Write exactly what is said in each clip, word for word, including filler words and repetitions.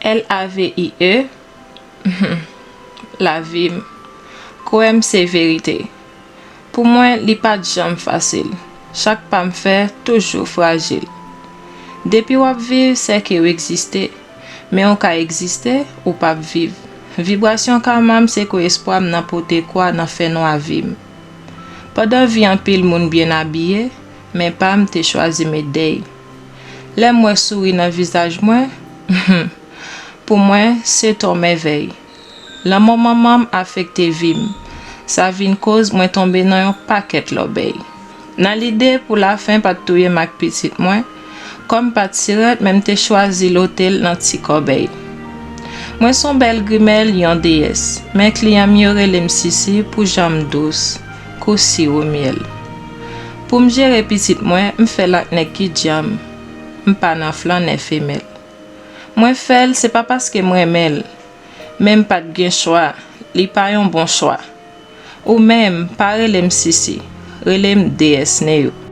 L A V I E, lavi m. Kwè m se verite. Pou mwen, li pa t janm fasil. Chak pa m fè, toujou frajil. Depi w ap viv, sèke w egziste. Men w ka egziste, ou p ap viv. Vibrasyon kama m se kwe espwa m nan pote kwa nan fènwa vi m. Pandan vi anpil moun byen abiye, men pa m te chwazi met dèy. Lè m wè souri nan vizaj mwen, pou mwen, se t on mèvèy. Lanmò manman m afekte vi m. Sa vin koz mwen tonbe nan yon pakèt lòbèy. Nan lide pou lafen pa t touye m ak pitit mwen, kò m pa t sirèt, men m te chwazi lote l nan ti kòbèy. Mwen s on bèl grimèl, yon deyès, men kliyan m yo rele m Sisi pou jan m dous, kou siwo myèl. Pou m jere pitit mwen, m fè l ak nèg ki djanm, m pa nan flannè femèl. Mwen fè l, se pa paske m renmen l, men m pa t gen chwa, li pa yon bon chwa. Ou menm, pa rele m Sisi, rele m deyès Neyou.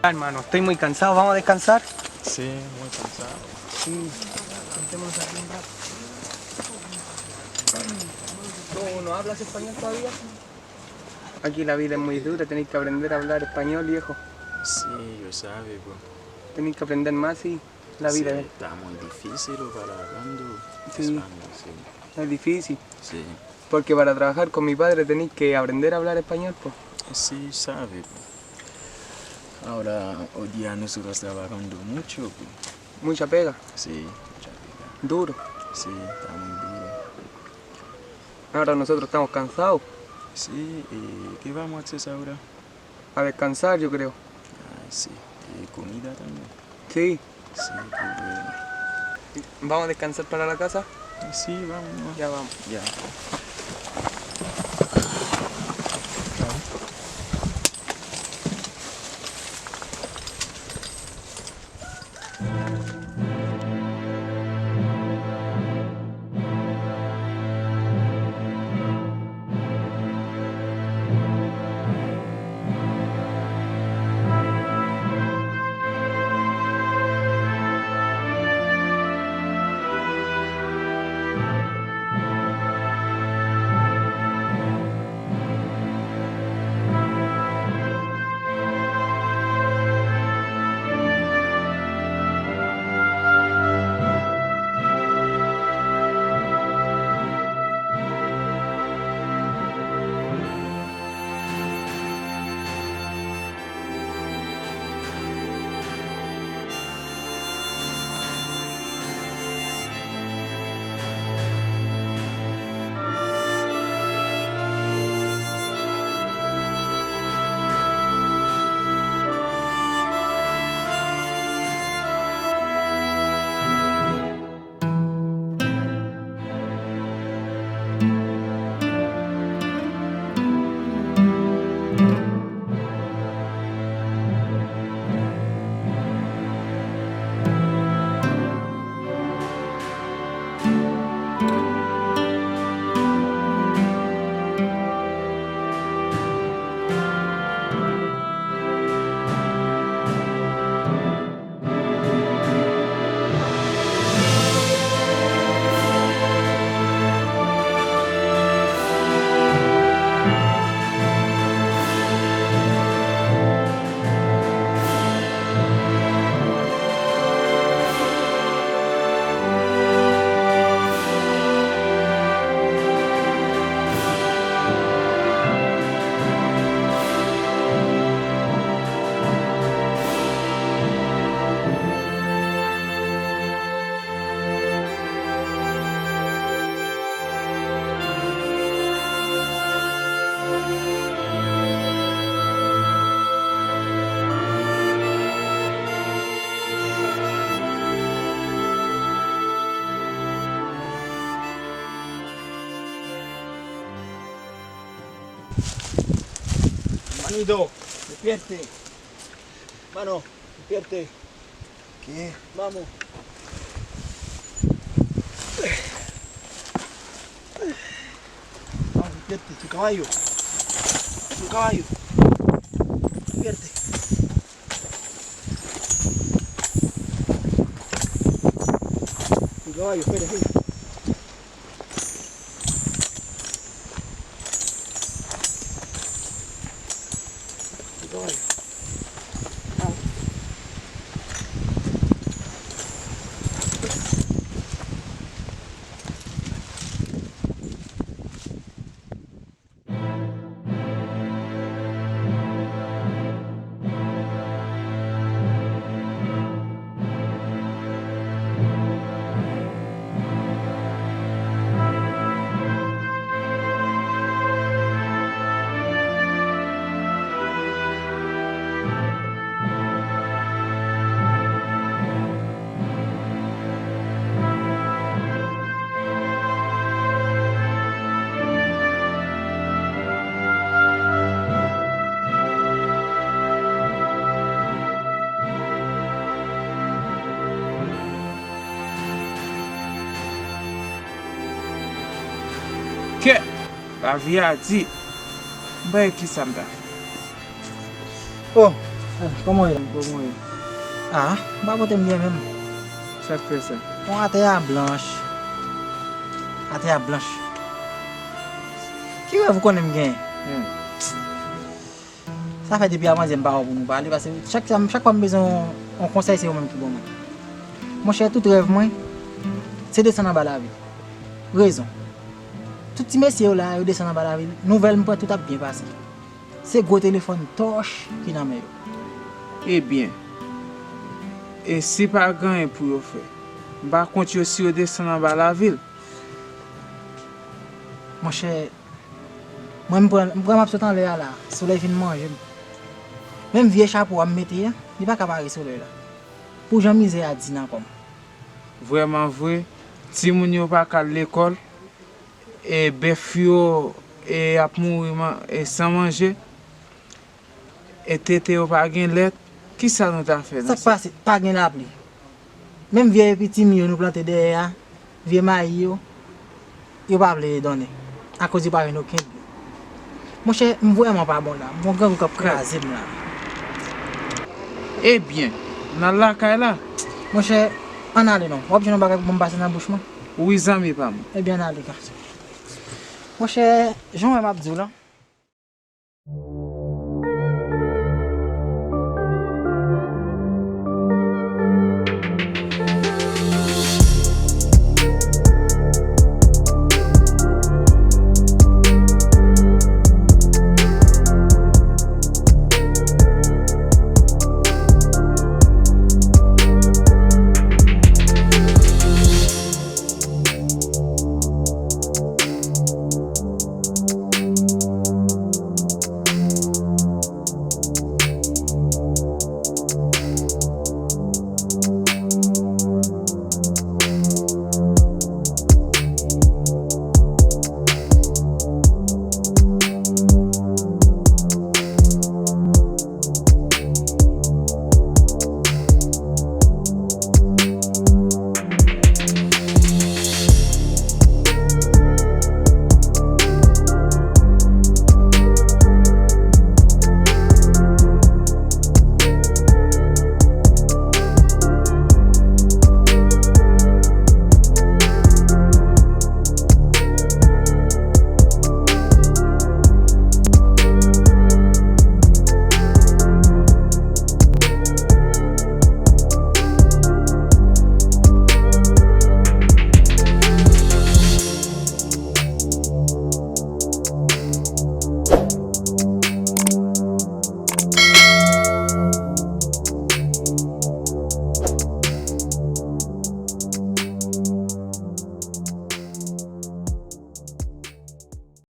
Hermano, estoy muy cansado, ¿vamos a descansar? Sí, muy cansado. Sí, sentemos aquí un rato. ¿Tú no hablas español todavía? Aquí la vida es muy dura, tenéis que aprender a hablar español, viejo. Sí, yo sabe, bro. Tenéis que aprender más, sí. La vida es... Sí, está muy difícil para hablando español, sí. Es difícil. Sí. Porque para trabajar con mi padre tenéis que aprender a hablar español, pues. Sí, sabe, pues. Ahora, hoy día nosotros trabajando mucho, pues. Mucha pega. Sí, mucha pega. Duro. Sí, está muy duro. Ahora nosotros estamos cansados. Sí, ¿y qué vamos a hacer ahora? A descansar, yo creo. Ah, sí. ¿Y comida también? Sí. Sí, qué bueno. ¿Vamos a descansar para la casa? Sí, vamos, vamos. Ya vamos. Ya. Manito, despierte. Mano, despierte. ¿Qué? Vamos. Vamos, despierte, su caballo. Su caballo. Despierte. Su caballo, espera, espera. Su caballo. Vamos. Kè, lavi a di, m pa wè kisa m ta fè. Oh, Ah, kòman w ye? Kòman w ye? Ah, m pa pote m byen menm. Sa k fè sa? Bon, atè a blanch. Atè a blanch. Ki rèv ou konnen m genyen? Hmm. Sa fè depi avandyè m pa wè pou nou pale, paske chak, chak fwa m bezwen yon, yon konsèy, se ou menm ki ban mwen. Monchè, tout rèv mwen, se desann anba lavil. Rezon. Tout ti mesye yo la, yo desann anba lavil. Nouvèl m pran, tout ap byen pase. Se gwo telefòn tòch ki nan men yo. Ebyen, e si pa gen anyen pou yo fè? M pa kont yo si yo desann anba lavil. Monchè, mwen m pran, m pran m ap sot anlè a la, solèy fin manje m. Menm vye chapo a m mete a, li pa ka pare solèy la. Pou jan mizè a di nan kò m. Vrèman vre, timoun yo pa ka al lekòl, e bèf yo, e ap mouri man-, e san manje, e tete yo pa gen lèt, kisa nou ta fè nan sa? Sa k pase? Pa gen lapli. Menm vye epitimi yo nou plante dèyè a, vye mayi yo, yo pa vle donnen, akoz yo pa jwenn okenn dlo. Monchè, m vrèman pa bon la. M gon grangou k ap kraze m la. Ebyen, n al lakay la. Monchè, ann ale non. W ap jwenn yon bagay pou m pase nan bouch mwen. Wi, zanmi pa m. Ebyen, ann ale, gason. Monchè, jan w wè m ap di w lan,